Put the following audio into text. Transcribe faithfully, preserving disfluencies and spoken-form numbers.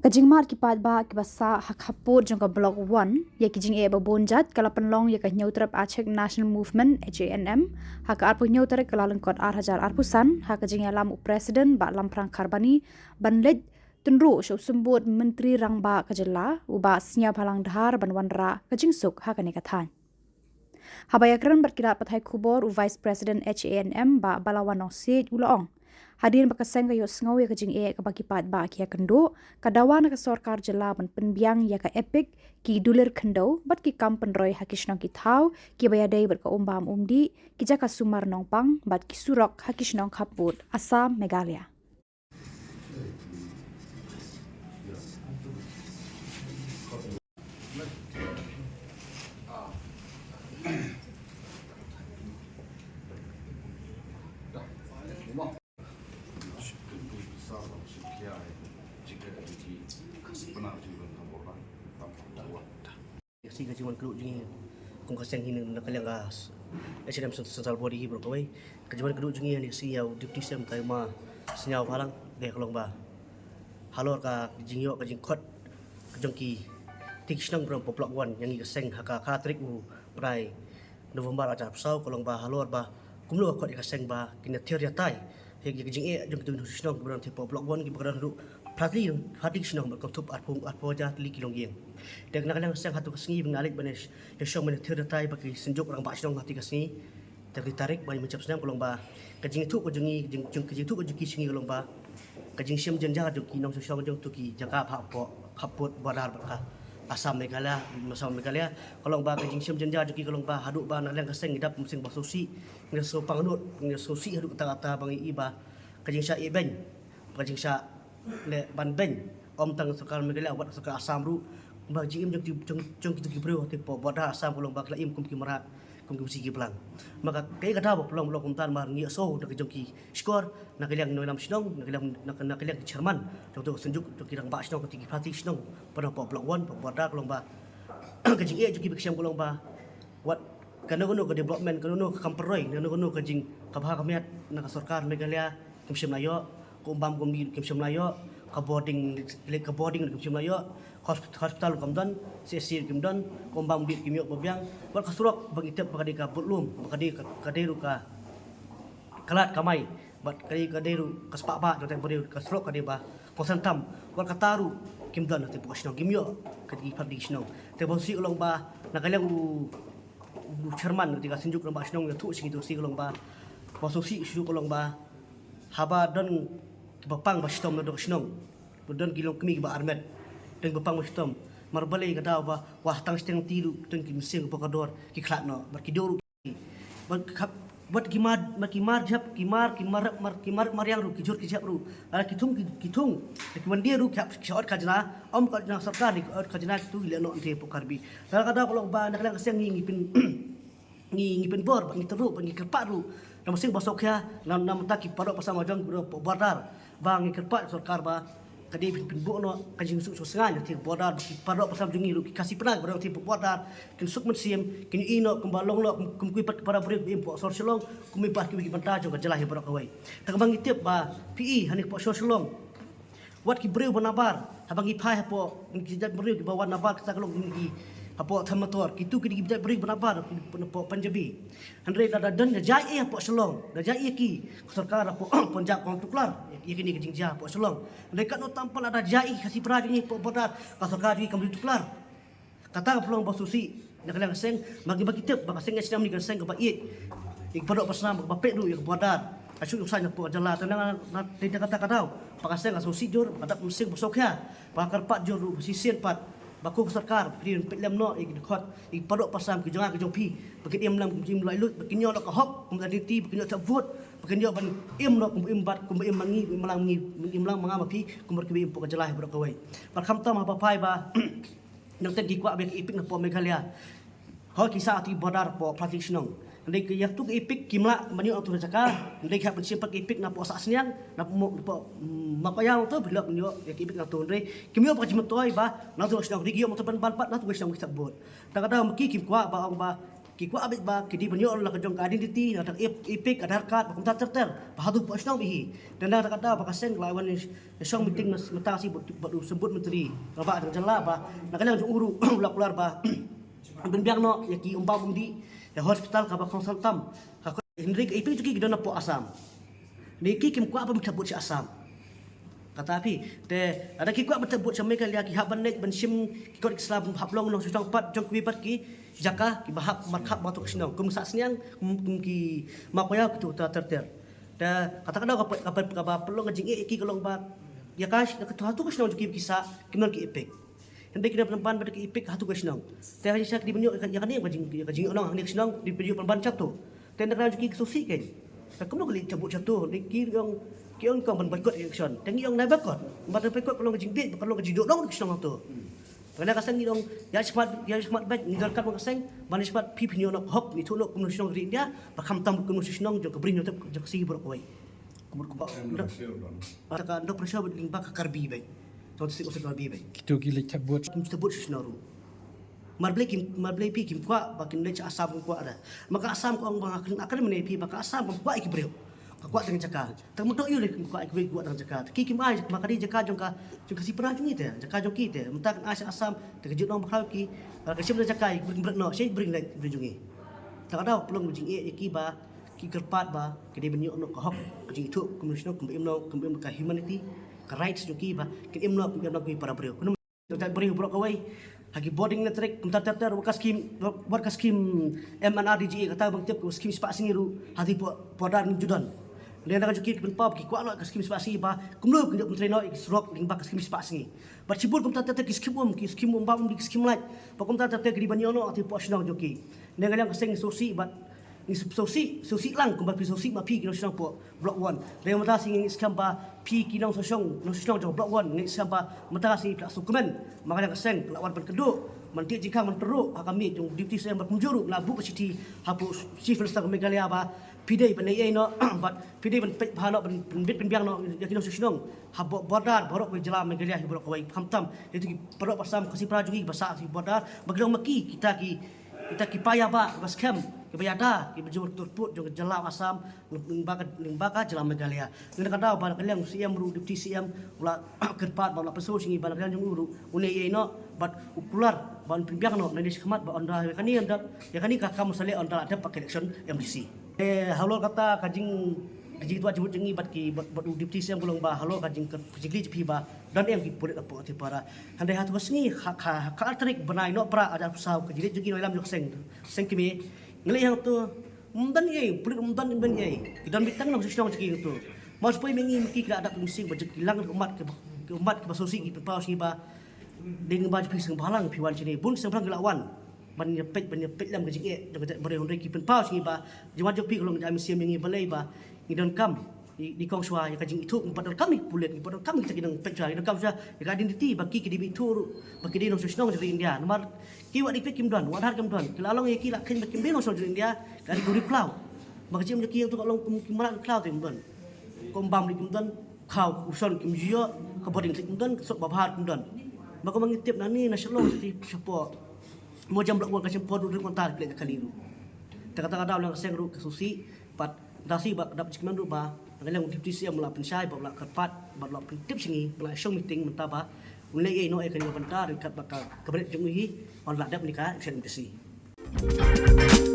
Ka jingmad ki paidbah kiba sah ha khappud jong ka Block One ïa ki jingeh ba bun jait ka la pynlong ïa ka Hynñiewtrep Achik National Movement, H A N M, ha ka arphew hynñiew tarik Kyllalyngkot arhajar arphew san, ha ka jingïalam u President Bah Lamphrang Kharbani ban leit tynruh sha u Symbud Myntri Rangbah ka jylla, u Bah Sniawbhalang Dhar, ban wanrah ka jingsuk ha kane ka thaiñ. Haba ïakren bad ki lad pathai khubor, u Vice President H A N M, Bah Balawan Nongsiej, u la ong, hadien ba ka seng ka ïohsngew ïa ka jingeh kaba ki paidbah ki ïakynduh, ka dawa na ka sorkar jylla ban pynbiang ïa ka EPIC, ki dulir khyndew bad ki kam pynroi ha ki shnong ki thaw kiba ïadei bad ka um bam um dih, ki jaka sumar nongpang bad ki surok ha ki shnong khappud Assam, Meghalaya. Ka sngi ka jingwan kdup jong ngi kum ka seng hi na ka liang ka S N M Central Body hi baroh kawei. Ka jingwan kdup jong ngi ha kane ka sngi ïa u Deputy C M Bah Sniawbhalang, dei ka long ba halor ka jingïoh ka jingkhot ka jong ki tiki shnong baroh Block One ïa ngi ka seng ha ka khat tarik u bnai November arhajar arphew saw, ka long ba halor ba kumno ka khot ïa ka seng ba kin ïa thied ïa tai ïa ka jingeh jong kito ki nongshong shnong kiba don hapoh Block One kiba don haduh phra tylli, phra tylli ki shnong bad kumjuh arphew, arphew hajar tylli ki longïing. Te na ka liang ka seng ha katu ka sngi ba ngi la leit ban ïa shong ban ïa thied ïa tai bad ki synjuk rangbah shnong ha katu ka sngi, te ka tarik ba mynjur snem ka long ba ka jingïathuh ka jong ngi, jing, jing, ka jingïathuh ka jong ki sha ngi ka long ba ka jingshem jynjar jong ki nongshong shnong jong kito ki jaka hapoh, hapoh border bad ka Assam Meghalaya, Assam Meghalaya, ka long ba ka jingshem jynjar jong ki ka long ba haduh ba na ka liang ka seng ngi dap mynsiem ba sngewsih, ngi sngewpang nud, ngi sngewsih haduh katta katta ba ngi i ba ka jingshah ïehbeiñ, ka jingshah leh ban beiñ, ym tang sorkar Meghalaya wat sorkar Assam ruh, ba ka jingim jong ki, jong, jong kito ki briew hapoh border Assam ka long ba ki la im kum ki mrad, kum ki busi ki blang. Ma ka, kaei ka daw ba pynlong, pynlong kumta namar ngi ïohsngew na ka jong ki shkor, na ka liang ki nongïalam shnong, na ka liang, na ka, na ka liang ki chairman jong kato ka synjuk, jong ki rangbah shnong, kito ki phra tylli ki shnong ba don hapoh Block One, hapoh border ka long ba ka jingeh jong ki ba ki shem ka long ba wat kano kano ka development, kano kano ka kam pynroi, kano kano ka jing, ka bha ka miat na ka sorkar Meghalaya kim shym la ïoh, ka um bam ka um dih kim shym la ïoh, ka bording, ka bording kim shym la ïoh, hos-, hospital kam don, C S C kim don, ka um bam um dih kim ïoh ba biang, wat ka surok ba ngi tip ba ka dei ka budlum, ba ka dei ka, ka dei ruh ka, ka lad kamai, bad ka dei, ka dei ruh ka spah bah jong ka briew, ka surok ka dei ba kongsan tam, wat kata ruh kim don hapoh ka shnong, kim ïoh, ka dei ki phra tylli ki shnong. Te ba sngewsih ka long ba na ka liang u u chairman kata ka synjuk rangbah shnong ïathuh sha ngi katu ka sngi ka long ba, ba sngewsih shuh ka long ba haba don kiba pang ba shitom na katu ka shnong, ba don ki longkmie kiba armet, don kiba pang ba shitom, namar balei ka daw ba wat tang shiteng lynti ruh don ki mynsiem kiba kordor ki khlad noh bad ki duh ruh ki, bad khap, bad ki mar, bad ki mar jhep, ki mar, ki mar, mar, ki mar mariang ruh, ki jhur ki jhep ruh, lada ki thung, ki, ki thung, lada ki wan die ruh ki hap, ki shah ot khajna, ym ka ot na sorkar, ki ot khajna kito ki leh noh ïa ngi hapoh Karbi. Lada ka daw ka long ba na ka liang ka seng ngi, ngi pyn, ngi, ngi pynbor, ba ngi tyrwa, ba ngi kyrpad ruh na ka mynsiem ba sngewkhia, na, na ka bynta ki paralok pasam majong kiba don hapoh border, ba ngi kyrpad sorkar ba ka dei phin, pynbor noh ka jingsuk suk sngewsih na ka border, ba ki paralok pasam jong ngi ruh, ki Khasi Pnar kiba don hapoh border kin suk mynsiem, kin ïohi noh kumba long noh kum, kum kiwei pat ki para briew kiba im hapoh sor Shillong, kum kiwei pat kiwei ki bynta jong ka jylla hi baroh kawei. Te kumba ngi tip ba phi i hangne hapoh sor Shillong, wat ki briew ba nabar, haba ngi phai hapoh, ki jait briew kiba wan nabar, kata ka long ki hapoh Thanmotor, kito ki dei ki jait briew ba nabar hapoh Punjabi. Hynrei lada don da jia ei hapoh Shillong, da jia ei ïa ki, ka sorkar hapoh Punjab kam tuklar ïa kane ka jingjia hapoh Shillong. Hynrei katno tam pat lada jia ei ki Khasi Pnar jong ngi hapoh border, ka sorkar jong ngi kam tuklar. Kata ka pynlong ba sngewsih na ka liang ka seng, ma ngi, ma ngi tip ba ka seng H A N M ne ka seng kaba ïeit ïa ka paralok pasam, kaba peit ruh ïa ka border, ka shu ïohsngew hapoh ka jylla. Te na, na, na kata ka daw ba ka seng ka sngewsih jur, ka dap mynsiem ba sngewkhia, ba ka kyrpad jur ruh ba shisien pat ba ko ka sorkar phi dei ban peit lem noh ïa ki dkhot, ïa ki paralok pasam, ki jong nga ki jong phi, ba kin im lem kum im laitluid, ba kin ïoh noh ka hok kum ka identity, ba kin ïoh thep vote, ba kin ïoh ban im noh kum im bad kum im ma ngi, im lang ma ngi, im lang ma nga ma phi, kum kiba im hapoh ka jylla hi baroh kawei. Bad khamtam haba phai ba nangta ki kwah ba ïa ka EPIC na hapoh Meghalaya, hooid ki sah ha kito ki border hapoh phra tylli ki shnong. Hynrei ïa katu ka EPIC kim lah ban ïoh na katu ka jaka. Hynrei ki hap ban shim pat ka EPIC na hapoh Sahsniang, na hapoh, na hapoh, mm, Mawkaiaw, nangta phi lah ban ïoh ïa ka EPIC na katu. Hynrei kim ïoh pat ka jingmyntoi ba na katu ka shnong, hynrei ki ïoh mynta ban, ban pat na katu ka shnong ki thep vote. Te ka daw ma ki kim kwah ba ong ba Ki kwah beit ba ki dei ban ïoh la ka jong ka identity, la ka EPIC, Aadhaar card, ba kumta ter ter, ba haduh poh shnong beit hi. Te na kata ka daw ba ka seng ka la wan shong meeting mynta ka sngi bad u symbud myntri rangbah jong ka jylla ba na ka liang jong u ruh u la kular ba pynbiang noh ïa ki umbam umdih, ïa hospital kaba kongsan tam. Hynrei ka EPIC jong ki ki don hapoh Assam. Hynrei ki kim kwah ban pynthep vote sha Assam. Kata phi, te lada ki kwah ban thep vote sha Meghalaya, ki hap ban leit ban shim ki kot ki sla ban hap long nongsynshar pat jong kiwei pat ki jaka kiba hap markhap bad hato ka shnong, kum Sahsniang, kum, kum ki Mawkaiaw, kito ter ter. Te kata ka daw kaba, kaba, kaba pynlong ka jingeh ïa ki ka long ba ïa ka, ïa kato hato ka shnong jong ki ba ki sah kim don ka EPIC. Hynrei ki dei ban pynban bad ka EPIC hato ka shnong. Te ha shisha ki dei ban ïoh ïa kane ka jing, ïa ka jingïohnong hangne ka shnong, dei ban ïoh pynban shato. Te na ka daw jong ki ki sngewsih kein. Te kumno ki leit thep vote shato, ne ki ong, ki ong kong ban boycott election. Te ngi ong nai boycott. Ban boycott ka long ka jingbieit, ka long ka jingduh dong ka shnong hato. Te na ka seng ngi ong ïa shakhmat, ïa shakhmat beit, ngi donkam ka seng ban ïa shakhmat phi, phin ïoh noh ka hok, ngi ïathuh noh kum nong shnong ri India, ba khamtam kum nong shnong jong ka Bri Hynñiewtrep jong ka sngi baroh kawei. Kumut kumut. Under pressure don. Ata ka under pressure bad lyngba ka Karbi beit. Jong ka Karbi beit. Kito ki leit thep vote. Kim thep vote sha shnong ruh. Mar balei kim, mar balei phi kim kwah ba kin leit sha Assam, kim kwah da. Ma ka Assam ka ong ba nga kren, nga kren mynne phi ba ka Assam kam kwah ïa ki briew. Ka kwah tang jaka. Tang mynta ïa lei kim kwah ïa ki briew, kwah tang jaka. Ki kim ai ma ka dei jaka jong ka, jong ka Sipra jong ngi te. Jaka jong ki te. Mynta kan ai sha Assam te ka jingdon bakla ki. Ka shim da jaka ïa ki briew, briew noh, sha briew leit briew jong ngi. Tang ka daw pynlong jingeh ïa ki ba ki kyrpad ba ki dei ban ïoh noh ka hok, ka jingithuh kum nong shnong, kum ba im noh, kum ba im ka humanity, ka rights jong ki ba kin im noh kum ba im noh ki para briew. Kumno jait briew baroh kawei ha ki bording district kumta ter ter, wat ka skim, wat ka skim MNREGA, kata ba ngi tip ka skim spah sngi ruh ha ti por, por dar ngi ju don. Lada ka jong ki ki pynpaw ba ki kwah noh ka skim spah sngi ba kumno kin ïoh pyntrei noh ïa ki surok lyngba ka skim spah sngi. Bad shibun kumta ter ter ki skim um, ki skim um bam um, ki skim lait, ba kumta ter ter ki dei ban ïoh noh ha ti por shnong jong ki. Ngi ka liang ka seng ngi sngewsih bad ngi sngewsih, sngewsih lang kumba phi sngewsih ma phi ki nong shnong hapoh Block One. Te mynta ka sngi ngi skhem ba phi ki nong shnong, nong shnong jong Block One, ngi skhem ba mynta ka sngi phi la sngewkmen. Ma ka liang ka seng phi la wan ban kynduh, ban tih jingkhang, ban tyrwa ha ka miej jong Deputy CM bad kumjuh ruh la buh ka shithi hapoh Chief Minister ka Meghalaya ba phi dei ban leit ïa noh bad phi dei ban peit bha noh, ban, ban bit pynbiang noh ïa ki nong shnong hapoh border baroh kawei jylla Meghalaya hi baroh kawei, khamtam ïa kito ki para Assam, Khasi para jong ngi ba sah ha ki border, ba ki long ma ki, kita ki, kita ki paidbah kiba skhem, kiba ïada, kiba jur turput jong ka jylla Assam, lyngba ka, lyngba ka jylla Meghalaya. Ngi na ka daw ba na ka liang CM ruh, Deputy CM u la kyrpad ba u la pynsngew sha ngi ba na ka liang jong u ruh un leit ïa noh bad u kular ba un pynbiang noh nangne shakhmat ba ynda ïa kane, ynda ïa kane ka kam u sa leh ynda la dep ka election MDC. Eh, halor kata ka jing, ka jingtwa jingmut jong ngi bad ki, bad, bad u Deputy CM ka long ba halor ka jing, ka jingkylli jong phi ba don em ki pulit hapoh Tripura. Hynrei ha tu ka sngi, ha, ha, ha ka ar tarik bnai Nohprah arhajar arphew saw, ka jingkylli jong ngi na ka liang jong ka seng, seng kmie, ngi leit hangto, ym don ei, pulit ym don, ym don ei. Ki don beit tang nong shnong jong ki hangto. Mar shu poi ma ngi, ma ki ki la dap ki mynsiem ba jong ki lang, ki ummat, ki, ki ummat kiba sngewsih, ki pynpaw sha ngi ba dei lyngba jong phi seng bhalang phi wan shane. Bun seng bhalang ki la wan ban ïa peit, ban ïa peit lem ka jingeh jong ka jaitbynriew, hynrei ki pynpaw sha ngi ba jingwan jong phi ka long jait mynsiem ïa ngi, balei ba ngi donkam di, di kong shuwa ïa ka jingithuh, ngi pat donkam ïa ki pulit, ngi pat donkam ïa kita ki nongpeit shuwa, ngi donkam shuwa ïa ka identity ba ki, ki dei ban ithuh ruh ba ki dei nong shnong jong ka India. Namar ki Wahdah EPIC kim don, Wahdah kim don, ki la long ïa ki la kheiñ ba kim dei nong shnong jong ka India, ka dei ki briew khlaw. Ba ka jingim jong ki ïa tu ka long kum ki mrad khlaw te kim don. Kum bam lei kim don, khaw, u shon kim ju ïoh, ka bording kim don, ka suk babha kim don. Ba kumba ngi tip nangne na Shillong te shapoh Mowjam Block One ka shim por ruh ri kumta phi leit na Kalay ruh. Te kata ka daw na ka seng ruh ka sngewsih, bad da sngewsih bad ka dap jingkmen ruh ba na ka liang u Deputy CM u la pynshai bad u la kyrpad bad u la pyntip sha ngi, u la shong meeting mynta ba un leit ïa noh ïa kane ka bynta ryngkat bad ka cabinet jong u hi, ynda la dep kane ka election MDC.